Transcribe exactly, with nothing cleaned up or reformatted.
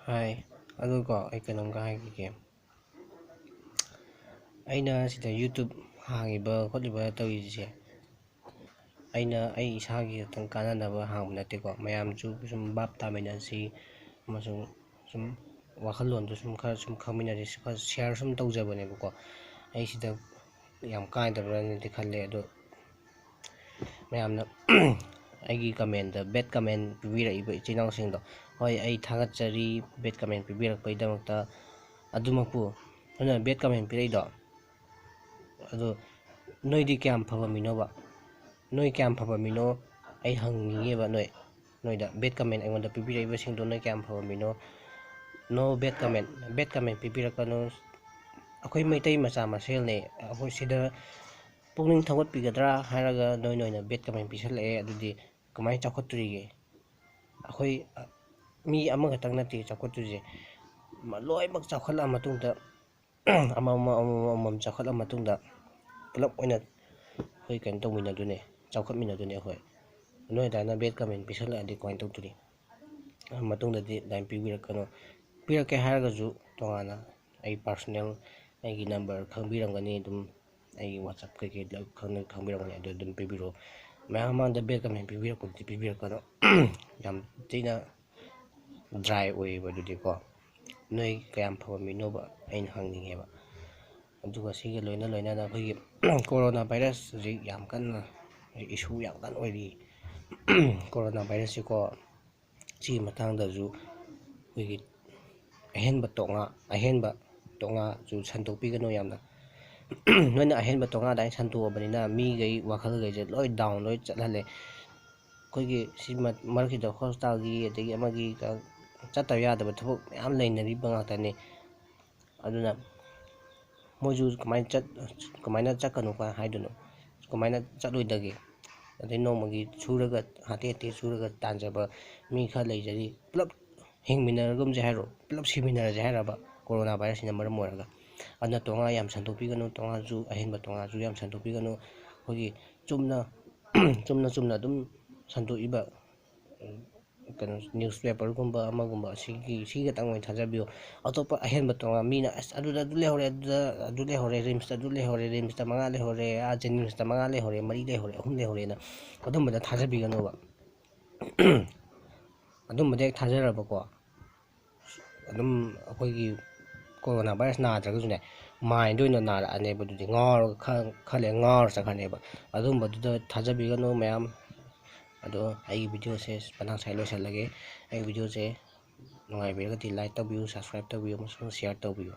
ꯍꯥꯏ꯫ ꯑꯗꯨꯀꯣ, ꯑꯩ ꯀꯩꯅꯣꯝꯒ ꯍꯥꯏꯈꯤꯒꯦ꯫ ꯑꯩꯅ ꯁꯤꯗ YouTube ꯍꯥꯡꯉꯤꯕ ꯈꯣꯠꯂꯤꯕ ꯇꯧꯔꯤꯁꯦ, ꯑꯩꯅ ꯑꯩ ꯏꯁꯥꯒꯤ ꯈꯛꯇꯪ ꯀꯥꯟꯅꯅꯕ ꯍꯥꯡꯕ ꯅꯠꯇꯦꯀꯣ, ꯃꯌꯥꯝꯁꯨ ꯁꯨꯝ ꯚꯥꯞ ꯇꯥꯃꯤꯟꯅꯁꯤ ꯑꯃꯁꯨꯡ ꯁꯨꯝ ꯋꯥꯈꯜꯂꯣꯟꯗꯣ ꯁꯨꯝ ꯈꯔ ꯁꯨꯝ ꯈꯪꯃꯤꯟꯅꯁꯤ, ꯈꯔ ꯁꯤꯌꯔ ꯁꯨꯝ ꯇꯧꯖꯕꯅꯦꯕꯀꯣ꯫ ꯑꯩ ꯁꯤꯗ ꯌꯥꯝ ꯀꯥꯏꯗꯕ꯭ꯔꯅꯗꯤ ꯈꯜꯂꯦ, ꯑꯗꯣ ꯃꯌꯥꯝꯅ ꯑꯩꯒꯤ ꯀꯃꯦꯟꯗ ꯕꯦꯠ ꯀꯃꯦꯟ ꯄꯤꯕꯤꯔꯛꯏꯕ ꯏꯆꯤꯜ ꯏꯅꯥꯎꯁꯤꯡꯗꯣ, ꯍꯣꯏ, ꯑꯩ ꯊꯥꯒꯠꯆꯔꯤ ꯕꯦꯠ ꯀꯃꯦꯟ ꯄꯤꯕꯤꯔꯛꯄꯒꯤꯗꯃꯛꯇ꯫ ꯑꯗꯨꯃꯛꯄꯨ, ꯑꯗꯨꯅ ꯕꯦꯠ ꯀꯃꯦꯟ ꯄꯤꯔꯛꯏꯗꯣ, ꯑꯗꯣ ꯅꯣꯏꯗꯤ ꯀꯌꯥꯝ ꯐꯕ ꯃꯤꯅꯣꯕ? ꯅꯣꯏ ꯀꯌꯥꯝ ꯐꯕ ꯃꯤꯅꯣ ꯑꯩ ꯍꯪꯅꯤꯡꯉꯦꯕ꯫ ꯅꯣꯏ, ꯅꯣꯏꯗ ꯕꯦꯠ ꯀꯃꯦꯟ ꯑꯩꯉꯣꯟꯗ ꯄꯤꯕꯤꯔꯛꯏꯕꯁꯤꯡꯗꯣ ꯅꯣꯏ ꯀꯌꯥꯝ ꯐꯕ ꯃꯤꯅꯣ? No bad comment, bad comment ꯄꯤꯕꯤꯔꯛꯀꯅꯨ꯫ ꯑꯩꯈꯣꯏ ꯃꯩꯇꯩ ꯃꯆꯥ ꯃꯁꯦꯜꯅꯦ, ꯑꯩꯈꯣꯏ ꯁꯤꯗ ꯄꯨꯛꯅꯤꯡ ꯊꯧꯒꯠꯄꯤꯒꯗ꯭ꯔꯥ ꯍꯥꯏꯔꯒ ꯅꯣꯏ ꯅꯣꯏꯅ ꯕꯦꯠ ꯀꯃꯦꯟ ꯄꯤꯁꯜꯂꯛꯑꯦ, ꯑꯗꯨꯗꯤ ꯀꯃꯥꯏꯅ ꯆꯥꯎꯈꯠꯇꯣꯔꯤꯒꯦ? ꯑꯩꯈꯣꯏ, ꯑ, ꯃꯤ ꯑꯃꯈꯛꯇꯪ ꯅꯠꯇꯦ ꯆꯥꯎꯈꯠꯇꯣꯏꯁꯦ, ꯃ-, ꯂꯣꯏꯅꯃꯛ ꯆꯥꯎꯈꯠꯂꯛꯑ ꯃꯇꯨꯡꯗ, ꯑꯃꯃꯝ, ꯑꯃꯃꯝ, ꯑꯃꯃꯝ ꯆꯥꯎꯈꯠꯂ ꯃꯇꯨꯡꯗ ꯄꯨꯂꯞ ꯑꯣꯏꯅ ꯑꯩꯈꯣꯏ ꯀꯩꯅꯣ ꯇꯧꯃꯤꯟꯅꯗꯣꯏꯅꯦ, ꯆꯥꯎꯈꯠꯃꯤꯟꯅꯗꯣꯏꯅꯦ ꯑꯩꯈꯣꯏ꯫ ꯅꯣꯏ ꯑꯗꯨꯃꯥꯏꯅ ꯕꯦꯠ ꯀꯃꯦꯟ ꯄꯤꯁꯜꯂꯛꯑꯗꯤ ꯀꯃꯥꯏꯅ ꯇꯧꯗꯣꯔꯤ? ꯃꯇꯨꯡꯗꯗꯤ ꯑꯗꯨꯃꯥꯏꯅ ꯄꯤꯕꯤꯔꯛꯀꯅꯨ꯫ ꯄꯤꯔꯛꯀꯦ ꯍꯥꯏꯔꯒꯁꯨ ꯇꯣꯉꯥꯟꯅ ꯑꯩ ꯄꯥꯔꯁꯣꯅꯦꯜ, ꯑꯩꯒꯤ ꯅꯝꯕꯔ ꯈꯪꯕꯤꯔꯝꯒꯅꯤ, ꯑꯗꯨꯝ ꯑꯩꯒꯤ WhatsApp ꯀꯩꯀꯩ ꯂꯣꯏ ꯈꯪꯅ-, ꯈꯪꯕꯤꯔꯝꯒꯅꯤ, ꯑꯗꯨ ꯑꯗꯨꯝ ꯄꯤꯕꯤꯔꯛꯑꯣ꯫ ꯃꯌꯥꯝ ꯃꯃꯥꯡꯗ ꯕꯦꯠ ꯀꯃꯦꯟ ꯄꯤꯕꯤꯔꯛꯄꯗꯨꯗꯤ ꯄꯤꯕꯤꯔꯛꯀꯅꯨ꯫ ꯌꯥꯝ ꯊꯤꯅ ꯗ꯭ꯔꯥꯏ ꯑꯣꯏꯌꯦꯕ ꯑꯗꯨꯗꯤꯀꯣ꯫ ꯅꯣꯏ ꯀꯌꯥꯝ ꯐꯕ ꯃꯤꯅꯣꯕ ꯑꯩꯅ ꯍꯪꯅꯤꯡꯉꯦꯕ꯫ ꯑꯗꯨꯒ ꯁꯤꯒ ꯂꯣꯏꯅ ꯂꯣꯏꯅꯅ ꯑꯩꯈꯣꯏꯒꯤ ꯀꯣꯔꯣꯅꯥ ꯚꯥꯏꯔꯁ ꯍꯧꯖꯤꯛ ꯌꯥꯝ ꯀꯟꯅ ꯏꯁꯨ ꯌꯥꯝ ꯀꯟꯅ ꯑꯣꯏꯔꯤ꯫ ꯀꯣꯔꯣꯅꯥ ꯚꯥꯏꯔꯁꯁꯤꯀꯣ, ꯁꯤꯒꯤ ꯃꯇꯥꯡꯗꯁꯨ ꯑꯩꯈꯣꯏꯒꯤ ꯑꯍꯦꯟꯕ ꯇꯣꯉꯥ-, ꯑꯍꯦꯟꯕ ꯇꯣꯉꯥꯁꯨ ꯁꯟꯗꯣꯛꯄꯤꯒꯅꯨ ꯌꯥꯝꯅ꯫ ꯅꯣꯏꯅ ꯑꯍꯦꯟꯕ ꯇꯣꯉꯥ ꯑꯗꯨꯃꯥꯏꯅ ꯁꯟꯗꯣꯛꯑꯕꯅꯤꯅ ꯃꯤꯈꯩ ꯋꯥꯈꯜꯈꯩꯁꯦ ꯂꯣꯏ ꯗꯥꯎꯟ ꯂꯣꯏ ꯆꯠꯍꯜꯂꯦ꯫ ꯑꯩꯈꯣꯏꯒꯤ ꯁꯤ ꯃ-, ꯃꯔꯛꯁꯤꯗ ꯍꯣꯁꯄꯤꯇꯥꯜꯒꯤ ꯑꯗꯒꯤ ꯑꯃꯒꯤ ꯀ-, ꯆꯠꯇꯕ ꯌꯥꯗꯕ ꯊꯕꯛ ꯃꯌꯥꯝ ꯂꯩꯅꯔꯤꯕ ꯉꯥꯛꯇꯅꯤ꯫ ꯑꯗꯨꯅ ꯃꯣꯏꯁꯨ ꯀꯃꯥꯏꯅ ꯆꯠ-, ꯀꯃꯥꯏꯅ ꯆꯠꯀꯅꯨ ꯀꯥꯏ ꯍꯥꯏꯗꯣꯏꯅꯣ? ꯀꯃꯥꯏꯅ ꯆꯠꯂꯣꯏꯗꯒꯦ? ꯑꯗꯩ ꯅꯣꯡꯃꯒꯤ ꯁꯨꯔꯒ, ꯍꯥꯇꯦ ꯍꯥꯇꯦ ꯁꯨꯔꯒ ꯇꯥꯟꯖꯕ ꯃꯤ ꯈꯔ ꯂꯩꯖꯔꯤ, ꯄꯨꯂꯞ ꯍꯤꯡꯃꯤꯟꯅꯔꯒꯨꯝꯁꯦ ꯍꯥꯏꯔꯣ, ꯄꯨꯂꯞ ꯁꯤꯃꯤꯟꯅꯔꯁꯦ ꯍꯥꯏꯔꯕ? ꯀꯣꯔꯣꯅꯥ ꯚꯥꯏꯔꯁꯁꯤꯅ ꯃꯔꯝ ꯑꯣꯏꯔꯒ꯫ ꯑꯗꯨꯅ ꯇꯣꯉꯥ ꯌꯥꯝ ꯁꯟꯗꯣꯛꯄꯤꯒꯅꯨ, ꯇꯣꯉꯥꯁꯨ, ꯑꯍꯦꯟꯕ ꯇꯣꯉꯥꯁꯨ ꯌꯥꯝ ꯁꯟꯗꯣꯛꯄꯤꯒꯅꯨ꯫ ꯑꯩꯈꯣꯏꯒꯤ ꯆꯨꯝꯅ, ꯆꯨꯝꯅ ꯆꯨꯝꯅ ꯑꯗꯨꯝ ꯁꯟꯗꯣꯛꯏꯕ, ꯀꯩꯅꯣ, ꯅ꯭ꯌꯨꯁꯄꯦꯄꯔꯒꯨꯝꯕ ꯑꯃꯒꯨꯝꯕ, ꯁꯤꯒꯤ, ꯁꯤ ꯈꯛꯇꯪ ꯑꯣꯏꯅ ꯊꯥꯖꯕꯤꯌꯨ꯫ ꯑꯇꯣꯞꯄ ꯑꯍꯦꯟꯕ ꯇꯣꯉꯥꯟ ꯃꯤꯅ, "ꯑꯁ, ꯑꯗꯨꯗ ꯑꯗꯨ ꯂꯩꯍꯧꯔꯦ, ꯑꯗꯨꯗ ꯑꯗꯨ ꯂꯩꯍꯧꯔꯦ, ꯔꯤꯝꯁꯇ ꯑꯗꯨ ꯂꯩꯍꯧꯔꯦ, ꯔꯤꯝꯁꯇ ꯃꯉꯥ ꯂꯩꯍꯧꯔꯦ, ꯑꯥ ꯖꯦꯅꯤꯝꯁꯇ ꯃꯉꯥ ꯂꯩꯍꯧꯔꯦ, ꯃꯔꯤ ꯂꯩꯍꯧꯔꯦ, ꯑꯍꯨꯝ ꯂꯩꯍꯧꯔꯦꯅ", ꯑꯗꯨꯝꯕꯗ ꯊꯥꯖꯕꯤꯒꯅꯣꯕ꯫ ꯑꯗꯨꯝꯕꯗ ꯍꯦꯛ ꯊꯥꯖꯔꯕꯀꯣ, ꯑꯗꯨꯝ ꯑꯩꯈꯣꯏꯒꯤ ꯀꯣꯔꯣꯅꯥ ꯚꯥꯏꯔꯁ ꯅꯥꯗ꯭ꯔꯒꯁꯨꯅꯦ, ꯃꯥꯏꯟꯗ ꯑꯣꯏꯅ ꯅꯥꯔꯛꯑꯅꯦꯕ꯫ ꯑꯗꯨꯗꯤ ꯉꯥꯎꯔꯒ ꯈ-, ꯈꯔ ꯂꯩꯔ ꯉꯥꯎꯔ ꯆꯠꯈ꯭ꯔꯅꯦꯕ꯫ ꯑꯗꯨꯝꯕꯗꯨꯗ ꯊꯥꯖꯕꯤꯒꯅꯨ ꯃꯌꯥꯝ꯫ ꯑꯗꯣ ꯑꯩꯒꯤ ꯚꯤꯗꯤꯑꯣꯁꯦ ꯃꯇꯥꯡ ꯁ꯭ꯋꯥꯏ ꯂꯣꯏꯁꯤꯜꯂꯒꯦ꯫ ꯑꯩꯒꯤ ꯚꯤꯗꯤꯑꯣꯁꯦ ꯅꯨꯡꯉꯥꯏꯕꯤꯔꯒꯗꯤ ꯂꯥꯏꯛ ꯇꯧꯕꯤꯌꯨ, ꯁꯕꯁꯀ꯭ꯔꯥꯏꯕ ꯇꯧꯕꯤꯌꯨ ꯑꯃꯁꯨꯡ ꯁꯤꯌꯥꯔ ꯇꯧꯕꯤꯌꯨ꯫